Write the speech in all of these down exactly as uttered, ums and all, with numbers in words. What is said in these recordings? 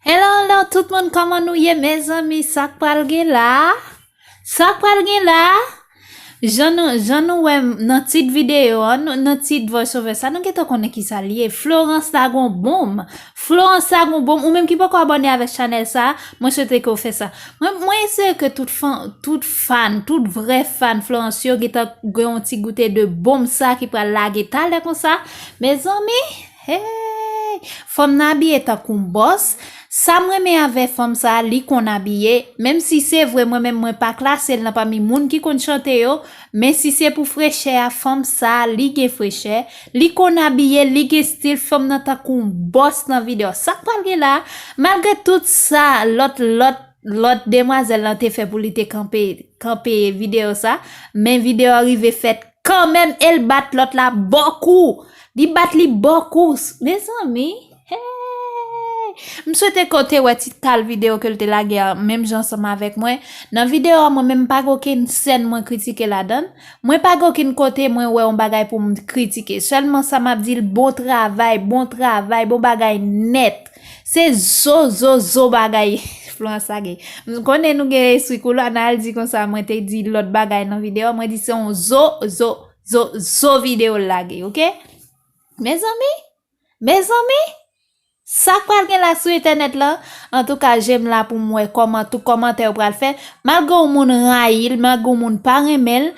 Hello, hello, tout moun, kòman nou ye, mezanmi? Sa k pral gen la? Sa k pral gen la? Jan nou, jan nou wè m nan tit videyo an, nou, nan tit voice over sa, nou gentan konnen ki sa l ye. Florence la gon bonm. Florence la gon bonm. Ou menm ki poko abòne avèk chanèl sa, mwen swete ke w fè sa. Mwen, mwen eseye ke tout fan, tout fan, tout vrè fan Florence yo gentan gen yon ti goute de bonm sa ki pral lage talè konsa. Mezanmi, hey! Fanm nan abiye tankou yon bòs. Sa m renmen avè fanm sa, li konn abiye. Menm si se vre, mwen menm, mwen pa klase l nan pami moun ki konn chante yo. Men si se pou frechè a, fanm sa, li gen frechè. Li konn abiye, li gen stil. Fanm nan tankou yon bòs nan videyo. Sa k pral gen la? Malgre tout sa, lòt, lòt, lòt demwazèl lan te fè pou li te kanpe, kanpe videyo sa. Men videyo a rive fèt kanmenm e l bat lòt la bòkou. Li bat li bòkou. Mezanmi, hey! M swete ke w te wè ti kal videyo ke l te lage a, menm jan ansanm avèk mwen. Nan videyo a, mwen menm m pa gen okenn sèn mwen kritike ladan l. Mwen pa gen okenn kote mwen wè yon bagay pou m kritike. Sèlman sa m ap di l, bon travay, bon travay, bon bagay nèt. Se zo, zo, zo bagay Florence la gen. M konnen nou gen espri koulwa, n al di konsa, mwen te di lòt bagay nan videyo, mwen di se yon zo, zo, zo, zo videyo l lage, oke? Mezanmi, mezanmi, sa k pral gen la sou entènèt lan? Antouka, jem la pou m wè kòman tout kòmantè yo pral fè. Malgre yon moun rayi l, malgre yon moun pa renmen l,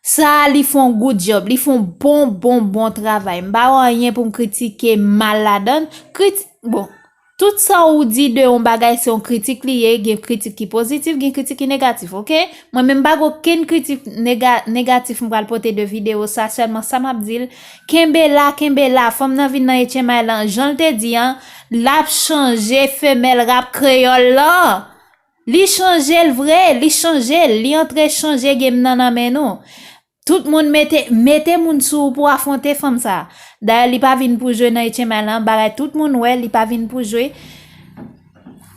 sa a, li fè yon good job, li fè yon bon, bon, bon travay. M pa wè anyen pou m kritike mal ladan l. Kriti-, bon, tout sa ou di de yon bagay, se yon kritik li ye, gen kritik ki pozitif, gen kritik ki negatif, oke? Mwen menm, m pa gen okenn kritik nega-, negatif m pral pote de videyo sa, sèlman sa m ap di l, kenbe la, kenbe la, fanm nan vin nan Etchen May lan, jan l te di an, l ap chanje femèl rap kreyòl lan. Li chanje l vre, li chanje l, li antre chanje game nan nan men nou. Tout moun mete, mete moun sou ou pou afwonte fanm sa. Dayè, li pa vin pou jwe nan Etchen May lan, bagay tout moun wè, li pa vin pou jwe.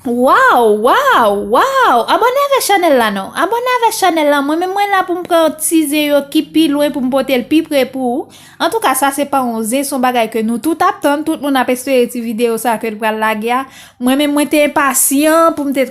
Waw, waw, waw! Abòne avèk chanèl la non. Abòne avèk chanèl la. Mwen menm mwen la pou m pran ti zen yo ki pi lwen pou m pote l pi pre pou ou. Antouka, sa se pa yon zen, se yon bagay ke nou tout ap tann. Tout moun ap espere ti videyo sa ke l pral lage a. Mwen menm mwen te enpasyan pou m te,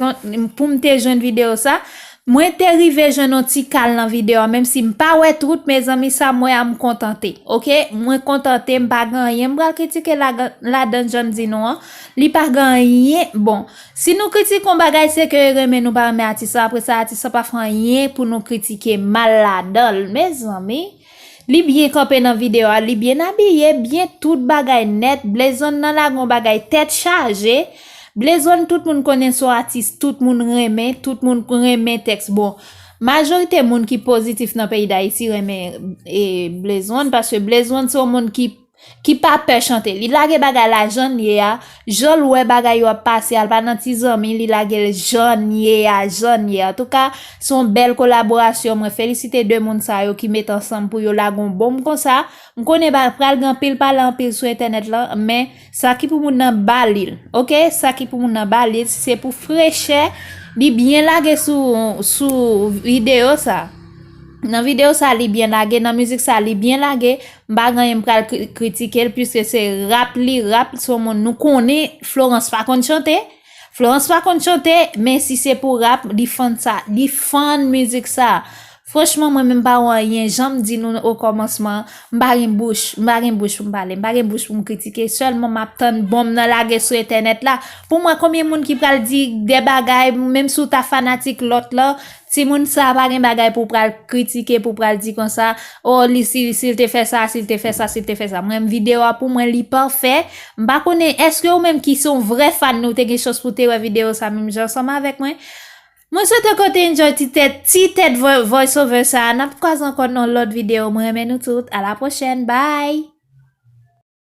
pou m te jwenn videyo sa. Mwen te rive jwenn yon ti kal nan videyo a, menm si m pa wè tout, mezanmi, sa m wè a m kontante, oke? Mwen kontante, m pa gen anyen m pral kritike ladan, ladan jan m di nou an. Li pa gen anyen, bon, si nou kritike yon bagay, se ke renmen nou pa renmen atis la, apre sa, atis la pa fè anyen pou nou kritike mal ladan l, mezanmi. Li byen kanpe nan videyo a, li byen abiye, byen tout bagay nèt. Blezonn nan lage yon bagay tèt chaje. Blezonn tout moun konnen se yon atis, tout moun renmen, tout moun renmen tèks. Bon, majorite moun ki pozitif nan peyi Dayiti renmen, e, Blezonn, paske Blezonn se yon moun ki, ki pa pè chante. Li lage bagay la jan l ye a, jan l wè bagay yo ap pase a, l pa nan ti zanmi, li lage l jan l ye a, jan l ye a. Antouka, se yon bèl kolaborasyon. Mwen felisite de moun sa yo ki met ansanm pou yo lage yon bonm konsa. M konnen ba, pral gen anpil pale anpil sou entènèt lan, men sa ki pou moun nan ba li l, oke? Sa ki pou moun nan ba li l, si se pou frechè, li byen lage sou, sou videyo sa. Nan videyo sa, li byen lage, nan mizik sa, li byen lage. M pa gen anyen m pral kri-, kritike l, piske se rap li rap, se yon moun nou konnen, Florence pa konn chante. Florence pa konn chante, men si se pou rap, li fann sa, li fann mizik sa. Franchman, mwen menm pa wè anyen, jan m di nou okòmansman, m pa gen bouch, m pa gen bouch pou m pale, m pa gen bouch pou m kritike, sèlman m ap tann bonm nan lage sou entènèt la. Pou m wè konbyen moun ki pral di de bagay, menm si w ta fanatik lòt la, timoun sa pa gen bagay pou w pral kritike, pou w pral di konsa, o, li, si, si l te fè sa, si l te fè sa, si l te fè sa. Mwen, videyo a pou mwen, li pafè. M pa konnen, èske ou menm ki se yon vrè fan, ou te gen chans pou te wè videyo sa menm jan ansanm avèk mwen? Mwen swete ke w te enjoy ti tèt, ti tèt vo-, voice over sa. N ap kwaze ankò nan lòt videyo. Mwen renmen nou tout. A la pwochèn. Bye!